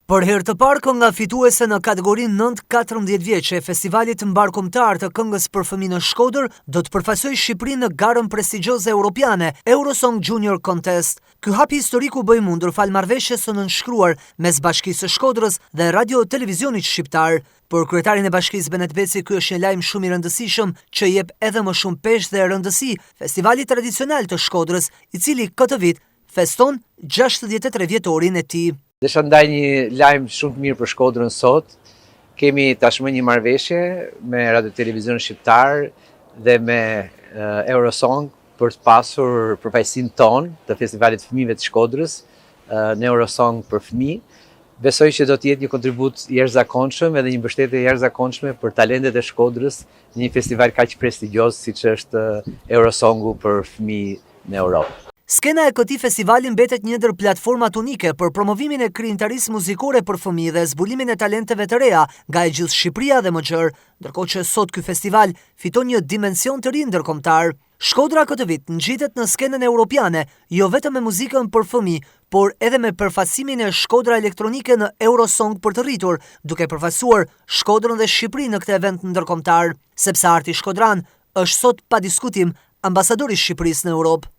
Për herë të parë kënga fituese në kategorinë 9-14 vjeç e Festivalit Mbarëkombëtar të Këngës për Fëmijë në Shkodër do të përfaqësojë Shqipërinë në garën prestigjioze europiane Eurosong Junior Contest. Ky hap historik u bë i mundur falë marrëveshjes së nënshkruar mes Bashkisë së Shkodrës dhe Radio Televizionit Shqiptar. Për kryetarin e Bashkisë Benet Beci ky është një lajm shumë i rëndësishëm që i jep edhe më shumë peshë dhe rëndësi festivalit tradicional të Shkodrës, i cili këtë vit feston 63 vjetorin e tij. Desha të ndaj një lajm shumë të mirë për Shkodrën sot. Kemi tashmë një marrëveshje me Radio Televizionin Shqiptar dhe me Eurosong për të pasur përfaqësinë tonë të Festivalit të Fëmijëve të Shkodrës në Eurosong për fëmijë. Besoj që do të jetë një kontribut i jashtëzakonshëm edhe një mbështetje e jashtëzakonshme për talentet e Shkodrës në një festival kaq prestigjioz siç është Eurosongu për fëmijë në Europë. Skena e këtij festivali mbetet një ndër platformat unike për promovimin e krijimtarisë muzikore për fëmijë dhe zbulimin e talenteve të reja nga e gjithë Shqipëria dhe më gjerë, ndërkohë që sot ky festival fiton një dimension të ri ndërkombëtar. Shkodra këtë vit ngjitet në skenën europiane, jo vetëm me muzikën për fëmijë, por edhe me përfaqësimin e Shkodra Elektronike në Eurosong për të rritur, duke përfaqësuar Shkodrën dhe Shqipërinë në këtë event ndërkombëtar, sepse arti shkodran është sot pa diskutim ambasador i Shqipërisë në Europë.